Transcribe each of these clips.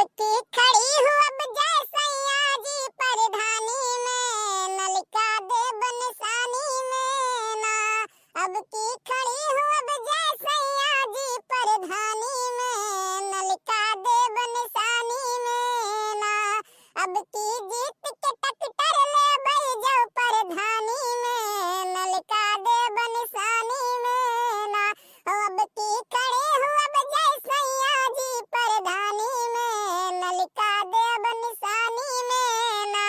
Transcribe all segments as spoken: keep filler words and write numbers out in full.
की खड़ी हूँ अब जय सैया जी परधानी में, नलका देब निसानी में ना। अब की खड़ी हूँ अब जय सैया जी परधानी में, नलका देब निसानी में ना। अब की जीत के ट्रैक्टर लेबै जाओ परधानी में, नलका देब निसानी में ना। हो अब की खड़े हो अब जय सैया जी परधानी में, नलका देब निसानी में ना।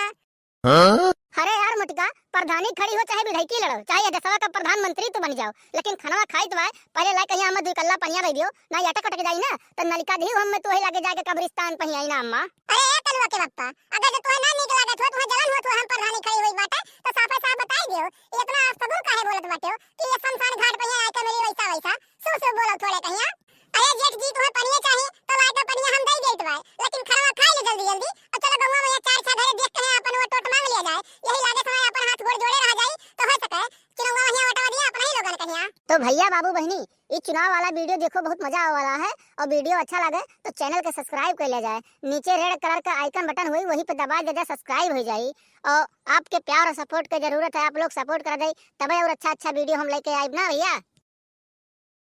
हाँ? अरे यार मोटका, परधानी खड़ी हो चाहे विधायकी लड़ो, चाहे ये देशवा का प्रधानमंत्री तू बन जाओ, लेकिन खनवा खाइत बाय, पहिले लाइके हियाँ हमें दुई कल्ला पनिया दे दियो, ना अटक अटक जाई ना, तो नलका दिहु हम तू वही लागे जाके कब्रिस्तान पहियाई ना अम्मा। अरे ए कलुआ के बप्पा, अगर जो तुहे ना नीक लागत हो, तुहे जलन होत हो हम परधानी खड़ी होई बाटे, तो साफे साफ बताई दियो। ये इतना अफसगुन काहे बोलत बाटे हो कि ये शमशान घाट पे यहाँ आके मिली वैसा वैसा? शुभ शुभ बोलो थोड़े कहिया। अरे जेठ जी, तुहे पनिया चाही तो लाइके पनिया हम दे देत बाय, लेकिन खनवा खाई ले जल्दी जल्दी और चलो गौवा में ये चार छह घरे देख के अपन वो टोट मांग लिया जाए। यही लागे समय अपन हाथ गोड़ जोड़े रह जाई तो हो सके चुनौवा वहिया वटवा दिया अपना ही लोगन कहिया। तो भैया बाबू बहिनी, ई चुनाव वाला video देखो, बहुत मजा आवे वाला है। और video अच्छा लगे तो channel के subscribe कर लिया जाए। नीचे red colour का icon button होई, वही पे दबा दे जाए, subscribe हो जाई। और आपके प्यार और support के जरूरत है, आप लोग support कर दे तबे और अच्छा अच्छा video हम लेके आइब ना भैया।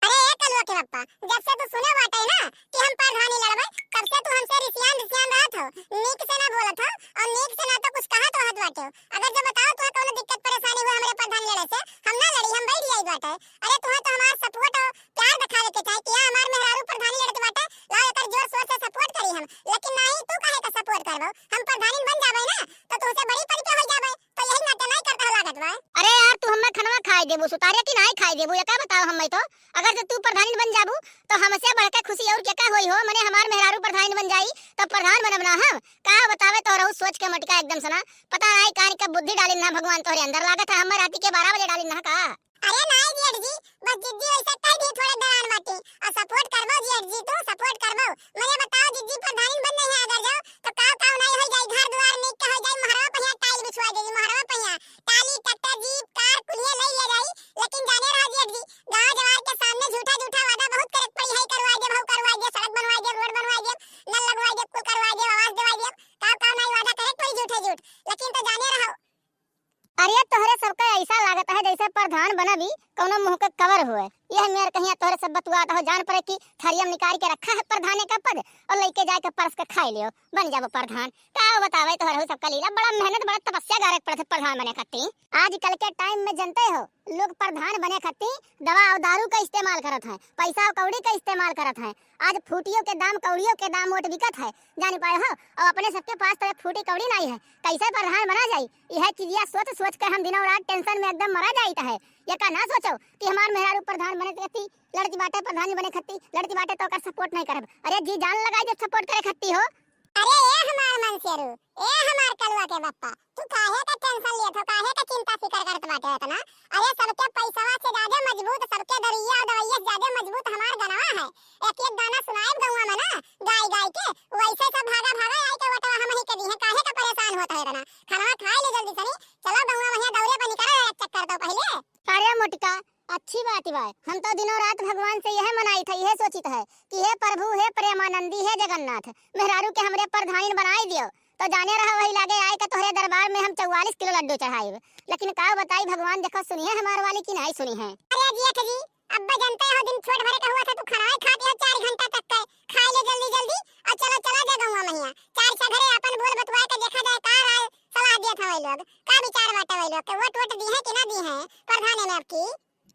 अरे ए कलुआ के बप्पा, जब से तू सुने बाटे ना कि हम परधानी लड़बे, तब से तू हमसे रिसियान रिसियान रहत हो, नीक से ना बोलत हो और नीक से ना तो कुछ कहत रहत बाटे हो। अगर जो बताओ तुहे कौनो दिक्कत परेशानी हुआ हमरे परधानी लड़े से, हम ना लड़ी, हम बैठ जाई बाटे। अरे तुहे तो हमार support और प्यार दिखावे के चाही कि हाँ, हमार मेहरारू परधानी लड़त बाटे, लाओ एकर जोर शोर से support करी हम। लेकिन नाही, तू काहे का support करबो? हम परधानी बन जाबे ना, तो तुहसे बड़ी पद के हो जाबे, तो यही नाते नाही करता हो लागत बा। अरे यार, तू हमें खनवा खाए देबू, सुतारे की नाही खाए देबू, ये का बताओ हमें तो? अगर जो तू परधानी बन जाबू, तो हमसे बढ़ के खुशी और क्या का होई हो? मने हमार मेहरारू परधानी बन जाई, तो परधान बनब ना हम? का बतावे तोहरहू सोच के मटका एकदम से ना, पता नाही कान के बुद्धि डालिन ना भगवान तोहरे अंदर, लागत है हमें राती के बारह बजे डालिन ना का? अरे नाही जेठ जी, बस जिज्जी वैसे कह दी थोड़े दरान बाटी। और support करबो जेठ जी, तू support करबो। मने बताओ जिज्जी परधानी बन नहीं है अगर जाओ, तो काव काव नाही हो जाई, घर दुआर नीक के हो जाई, महरवा पहिया tile बिछवा देगी, महरवा पहिया, टाली, tractor, jeep, car कुलिये ले ले जाई। लेकिन जाने रहा जेठ जी, गाँव जवार के सामने झूठा झूठा वादा बहुत करे के पड़ी है, करवाई देब, हऊ करवाई देब, सड़क बनवाई देब, road बनवाई देब, नल लगवाई देब, कुल करवाई देब, आवास देवाई देब, काव काव नाही वादा करे के पड़ी झूठे झूठ। लेकिन तो जाने रहो, अरे तोहरे सबके ऐसा लागत है जैसे परधान बनबी कौनो मुँह के कवर हुए। यह मेर कहिया तोहरे सब बतुआत हो, जान पड़े कि थरियम निकाल के रखा है परधाने का पद और लइके जाके परस के खाई लियो, बन जाबो परधान। का बतावे तोहरे सबका लीला, बड़ा मेहनत, बड़ा तपस्या गारे के पड़त है परधान बने खातिर। आजकल के time में जनते हो, लोग परधान बने खातिर दवा और दारू का इस्तेमाल करत है, पैसा और कौड़ी का इस्तेमाल करत है। आज फूटियों के दाम, कौड़ियों के दाम वोट बिकत है, जान पाए हो, और अपने सबके पास तो एक फूटी कौड़ी नाही है, कैसे परधान बना जाई? यह चीजिया सोच सोच के हम दिनों रात tension में एकदम मरा जाइत है। ये का ना सोचो कि हमार मेहरारू परधान बने खातिर लड़ती बाटे, परधान बने खातिर लड़ती बाटे तो ओकर support नाही करब। अरे जी जान लगाई देब support करे खातिर हो। अरे ए हमार मनसेरू, ए हमार कलुआ के बप्पा, तू काहे का tension लेत हो, काहे का चिंता फिकर करत बाटे इतना? अरे सबके पैसवा से जादे मजबूत, सबके दरुइया और दवाइया से जादे मजबूत हमार गनवा है। एक एक गाना सुनाएब गौवा में ना, गाई गाई के, वैसे सब भागा भागा आई के वोटवा हम ही के दी है, काहे का परेशान होत है इतना? खाना खाए ले जल्दी सनी, चलो गौवा में दौरे पर निकल, चक्कर तो पहले। अरे मोटका, अच्छी बात बा, हम तो दिनों रात भगवान से यह मनाइत है, यह सोचित है कि हे प्रभु, हे प्रेमानंदी, हे जगन्नाथ, मेहरारू के हमरे परधानिन बनाई दियो, तो जाने रहा वही लागे आए के तोहरे दरबार में हम चौवालीस किलो लड्डू चढ़ाइब। लेकिन का बताई भगवान, देखो सुनी है हमार वाली की नाही सुनी है। अरे जेठ जी, अब्बे जनते हो दिन छोट भरे का हुआ था, तू खाना ही खाती हो चार घंटा तक के, खाई ले जल्दी जल्दी और चलो चला जा गौवा महिया, चार छह घरे अपन बोल बतुआ के देखा जाए का राय सलाह दिया था वही लोग, का विचार बाटे वही लोग के, वोट वोट दी है कि ना दी है प्रधाने में अब की?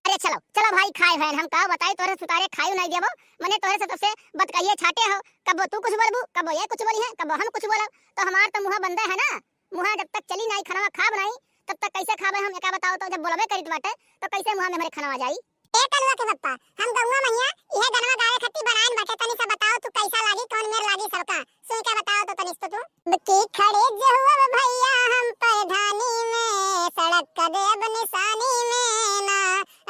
अरे चलो, चलो भाई, खाए हैं हम, का बताई तोहरे सुतारे खाए नाही देबो, मने तोहरे से तब से बतकहिए छाटे हो, कबो तू कुछ बोलबू, कबो ये कुछ बोली है, कबो हम कुछ बोलब, तो हमार तो मुँह बंदे है ना, मुँह जब तक चली नाही, खनवा खाब नाही, तब तक कैसे खाबे हम, एका बताओ तो, जब बोलबे करित बाटे, तो कैसे मुँह में हमरे खनवा जाई? ए कलुआ के बप्पा, हम गौवा महिया इहे गनवा गावे खातिर बनाइन बाटे, तनी सा बताओ तू कैसा लागी, कौन मेर लागी सबका, सुन के बताओ तो तनी से तू। अब की खड़ी जो हुआ भैया हम प्रधानी में, सड़क का दे अब निशानी में ना।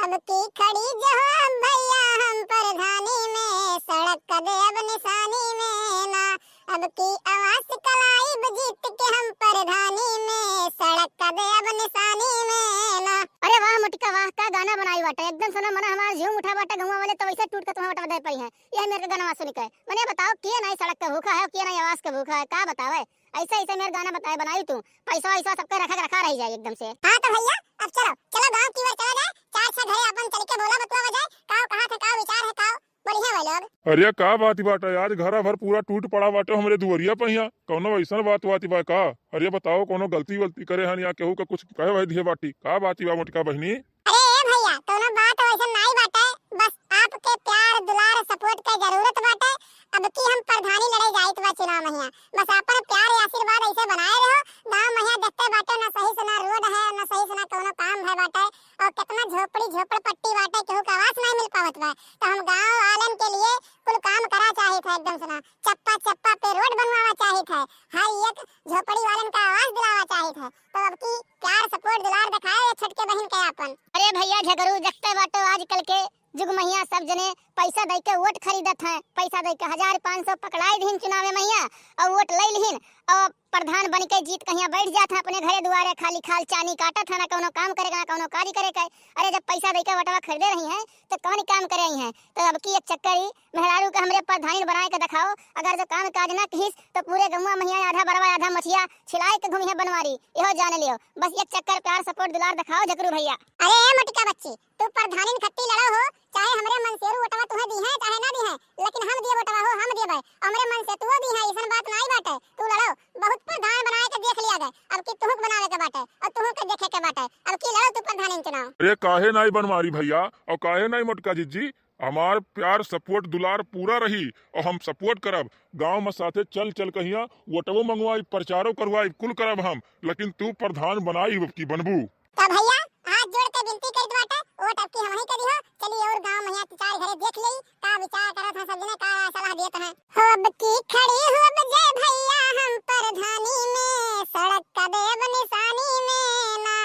अब की खड़ी जो हुआ भैया हम प्रधानी में, सड़क का दे अब निशानी में ना। अब की आवास कलाइब जीत के हम प्रधानी में, सड़क का दे अब निशानी में ना। अरे वाह मोटका वाह, का गाना बनाई बाटे, एकदम सुना मना हमार झूम उठा बाटे, गौवा वाले तो वैसे टूट के वोटवा दे पइहैं। यह मेरे के गाना सुन के, मने बताओ, के नाहीं सड़क के भूखा है, के नाहीं आवास के भूखा है, का बतावे? ऐसे, ऐसे मेरे गाना बताए, बनाई तू, पैसा वैसा सबके रखा, रखा रह जाए एकदम से। हाँ तो भइया, अब चलो, चलो गाँव की ओर चला जाए, चार छह घरे अपन चल के बोला बतुआ जाए, काव कहाँ थे, काव विचार है, काव बोलिहैं वह लोग। अरे का बात बाटे, आज घरा भर पूरा टूट पड़ा बाटे हमरे दुआरिया पे हियाँ। कौनो ऐसन बात बात बा का? अरे बताओ, कौनो गलती वलती करे हन या केहू का कुछ कहे वहे दिहे बाटी? का बात बा मोटका बहिनी? अरे ए भइया, कौनो बात वैसन नाई बाटे, बस आपके प्यार दुलार सपोर्ट के जरूरत बाटे। अब की हम प्रधानी लड़े जाइत बा चुनाव महिया, बस आपन प्यार आशीर्वाद ऐसे बनाए रहो। गाँव महिया देखते बाटे, ना सही से ना रोड है, ना सही से ना कौनो काम भय बाटे, और कितना झोपड़ी झोपड़पट्टी बाटे, केहू का आवास नाहीं मिल पावत बा। तो हम गाँव वालन के लिए कुल काम करा चाहित है, एकदम से ना चप्पा चप्पा पे रोड बनवावा चाहित है, हर एक झोपड़ी वालन का आवास दिलावा चाहित है। तो अब की प्यार सपोर्ट दुलार दिखाए ये छोटके बहिन के आपन। अरे भइया झगरू, देखते बाटो आजकल के जुग महिया सब जने पैसा दइ के वोट खरीदत हैं, पैसा दइ के हजार पाँच सौ पकड़ाई दिहिन चुनावे महिया और वोट लइ लिहिन और प्रधान बन के जीत कहिया बैठ जात हैं अपने घरे दुआरे, खाली खाल चानी काटत हैं, ना कौनो काम करे के, ना कौनो काज करे के। अरे जब पैसा दइ के वोटवा खरीदे रही हैं तो कौन काम करे आई हैं? तो अब की एक चक्कर ही मेहरारू के हमरे प्रधानी बनाए के दिखाओ। अगर जो काम काज ना किहिस तो पूरे गौवा महिया आधा बरवा आधा मछिया छिलाए के घूमिहैं बनवारी, इहो जान लियो। बस एक चक्कर प्यार सपोर्ट दुलार दिखाओ झगरू भइया। अरे ए मोटका बच्ची, तू प्रधानिन खत्ती लड़ो हो, चाहे हमरे मनसेरू वोटवा तुहे दिहे चाहे ना दिहे, लेकिन हम दिए वोटवा हो, हम दिए भाई, हमरे मनसेतुओ दिहे, ऐसन बात नाई बाटे। तू लड़ो, बहुत प्रधान बनाए के देख लिया गए, अब की तुहू के बनावे के बाटे और तुहू के देखे के बाटे। अब की लड़ो तू प्रधानिन चुनाव। अरे काहे नाई बनवारी भइया और काहे नाई मोटका जिज्जी, हमार प्यार सपोर्ट दुलार पूरा रही और हम सपोर्ट करब। गाँव में साथे चल चल कहिया वोटवो मंगवाई, प्रचारो करवाई, कुल करब हम, लेकिन तू प्रधान बनाई अब की बनबू। तो भइया हाथ जोड़ के विनती करित बाटे, वोट अब की हमही के दिहो। चली और गाँव महिया चार घरे देख लेई, का विचार करत हैं सब जने, का सलाह देत हैं। हो अब की खड़ी हो अब जे भइया हम प्रधानी में, सड़क का देब निशानी में ना।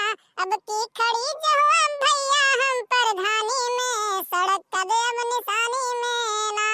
अब की खड़ी जो हो अब भइया हम प्रधानी में, सड़क का देब निशानी में ना।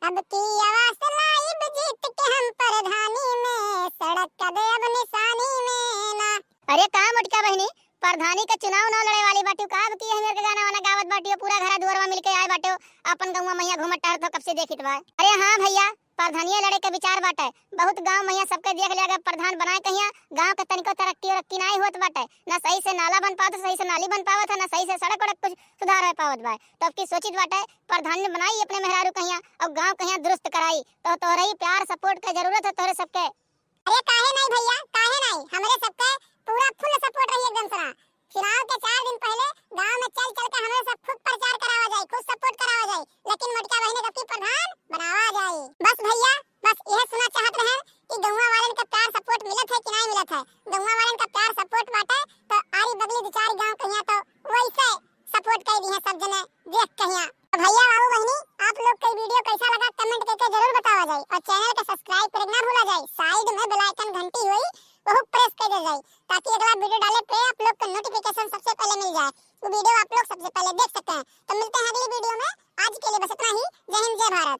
अब की आवास लाइब जीत के हम प्रधानी में, सड़क का देब निशानी में ना। अरे का मोटका बहिनी, प्रधानी के चुनाव ना लड़े वाली बाटियो का? अब की हमें के गाना वाना गावत बाटियो, पूरा घरा दुआरवा मिलके आए बाटियो, अपन गौवा महिया घूमत टहरत हो, कब से देखित बा। अरे हाँ भइया, प्रधानिया लड़े के विचार बाटे। बहुत गाँव महिया सबके देख लिया गया, प्रधान बनाए कहिया गाँव के तनिको तरक्की उरक्की नाई होत बाटे, ना सही से नाला बन पावत, सही से नाली बन पावत है, ना सही से सड़क उड़क कुछ सुधार हो पावत बा। तो अब की सोचित बाटे प्रधान बनाई अपने मेहरारू कहिया और गाँव कहिया दुरुस्त कराई। तो तोहरे ही प्यार सपोर्ट के जरूरत है तोहरे सबके। अरे काहे नाई भइया, काहे नाई, हमरे सबके पूरा फुल सपोर्ट रही एकदम सना। चुनाव के चार दिन पहिले गाँव में चल चल के हमरे सब खूब प्रचार करावा जाई, खूब सपोर्ट करावा जाई, लेकिन मोटका बहिनी के प्रधान बनावा जाई। बस भइया, बस यह सुना चाहत रहन कि गौवा वालन का प्यार सपोर्ट मिलत है कि नाई मिलत है। गौवा वालन का प्यार सपोर्ट बाटे तो आरी बगली दो चार गाँव कहिया तो वैसे सपोर्ट कर दी है सब जने देख कहिया। तो भइया बाबू बहिनी, आप लोग के वीडियो कैसा लगा कमेंट करके जरूर बतावा जाए और चैनल के सब्सक्राइब करे ना भूला जाए, साइड में बेल आइकन घंटी हुई वहू प्रेस कर दे जाए, ताकि अगला वीडियो डाले पे आप लोग को नोटिफिकेशन सबसे पहले मिल जाए, वो वीडियो आप लोग सबसे पहले देख सकें। तो मिलते हैं अगली वीडियो में, आज के लिए बस इतना ही। जय हिंद, जय भारत।